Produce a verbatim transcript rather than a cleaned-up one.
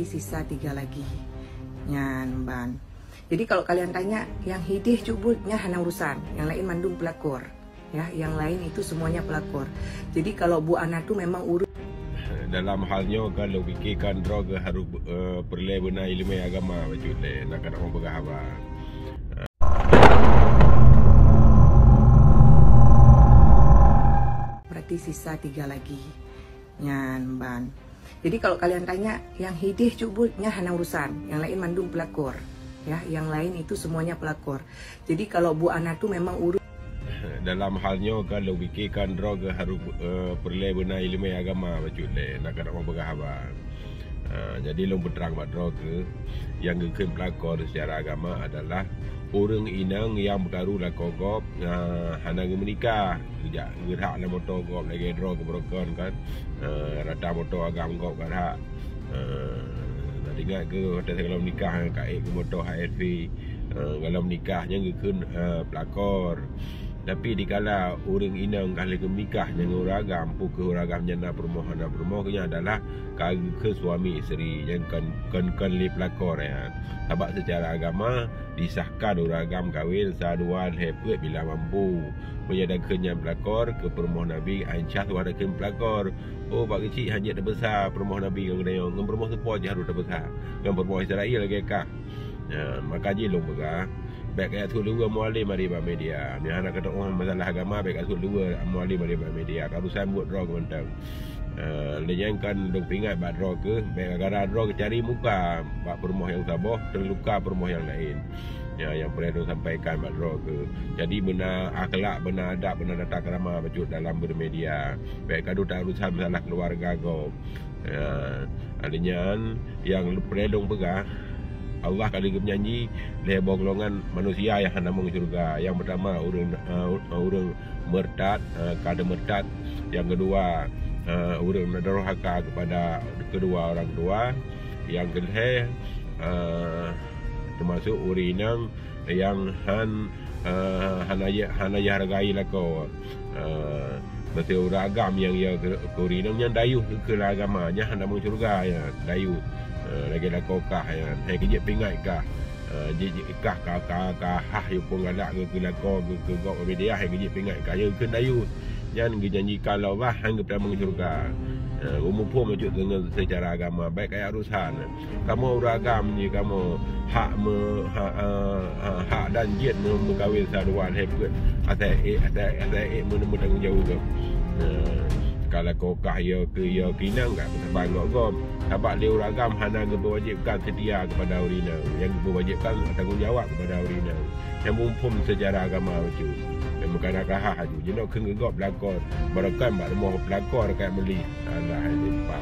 Sisa tiga lagi. Nyan ban. Jadi kalau kalian tanya, yang hideh cut buet nyan hana urusan, yang lain mandum pelakor. Ya, yang lain itu semuanya pelakor. Jadi kalau Bu Ana tu memang urus. Dalam hal nyoe kan lôn pikirkan droe ke harus, eh, peureulée beuna ileumé agama bacut lé, nak keuneuk peugah haba. Berarti sisa tiga lagi. Nyan ban. Jadi kalau kalian tanya, yang hideh cut buet nyan hana urusan, yang lain mandum pelakor. Ya, yang lain itu semuanya pelakor. Jadi kalau Bu Ana tu memang urus. Dalam hal nyoe kan lôn pikirkan droe ke harus, eh, peureulée beuna ileumé agama bacut lé, nak keuneuk peugah haba. Ah, jadi lôn peutrang bak droe ke, nyang geukheun pelakor secara agama adalah ureuëng inong nyang meukaru lakoe gob, ah, hana geumeunikah, geujak geurhak lam moto gob lagée droe keubeurokon kan, ah, rata moto agam gob geurhak. Ah, na ingat keu watée gohlom nikah ka ék keu moto H R V, ah, gohlom nikah nyang geukheun, ah, pelakor. Tapi dikala ureuëng inong ka lheueh geumeukah nyang ureuëng agam, peu kheueh ureuëng agam nyan na peurumoh hana peurumoh, nyan adalah ka geukheun suami isteri, nyan kon, kon, kon lé pelakor nyan. Sabab seucara agama disahkan ureuëng agam kawén sa dua lhée peuet bila mampu. Meunyoe dakheun nyan pelakor, keu peurumoh Nabi Aisyah suah dakheun pelakor. Oh, bak keuchik hana jeuet teupeusa peurumoh Nabi ngon geutanyoe, ngon peurumoh seupôt jih harôh teupeusa. Ngon peurumoh Israel lagée kah. Nyan, maka jih lôn peugah, bék kajak sut luweue mualim ari bak media. Meunyo hana keutu'oh masalah agama, bék kajak sut luweue mualim ari bak media. Ka urusan buet droe keuh mantong. Eh, lé nyan kan lôn peuingat bak droe keuh, bék gara-gara droe keuh cari muka bak peurumoh nyang saboh, teuluka peurumoh nyang laén. Nyan nyang peureulée lôn sampaikan bak droe keuh. Jadi beuna akhlak, beuna adab, beuna tata krama bacut dalam bermedia. Bék kaduek ta urusan masalah keuluwarga gob. Ya, lé nyan nyang peureulée lôn peugah, Allah ka lheueh geupeujanji lhée boh golongan manusia nyang hana meusyeuruga. Nyang peutama ureuëng, eh, ureuëng murtad, eh, kafé murtad. Nyang keudua, eh, ureuëng durhaka keupada keudua orang tua. Nyang keulhée, eh, teumasok ureuëng inong nyang han, eh, hana ya, hana jihargai lakoe. Eh, meusé ureuëng agam nyang ya keu, keu ureuëng inong nyan dayus keu agama, nyan hana meusyeuruga nyan, dayus. Eh, lagée lakoe kah nyan, hai keu jeuet peuingat kah. Eh, jeuet, jeuet kah ka, ka, ka hah yue phon galak keu, keu lakoe, keu, keu gob bak media, hai keu jeuet peuingat kah, nyan keu dayus. Nyan geujanjikan lé Allah han geupeutamong syeuruga. Eh, geumuphom bacut deungon seucara agama, bék kajak urusan. Kamoe ureuëng agam jih kamoe hak me-, ha-, ha-, ha-, hak dan jeuet me-, meukawén sa dua lhée peuet asai ék, asai, asai ék meu-, meutanggong jaweueb. Nah, ka lakoe kah ya keu, ya keu inong ka meusaban gob-gob. Sabab lé ureuëng agam hana geupeuwajibkan seutia keupada ureuëng inong, nyang geupeuwajibkan tanggong jawab keupada ureuëng inong. Nyang muphom seucara agama bacut. Nyang meukadah-kadah aju jinoe kheun geugob lakon barokon bak rumoh pelakor ka meuli. Alah, hai limpa.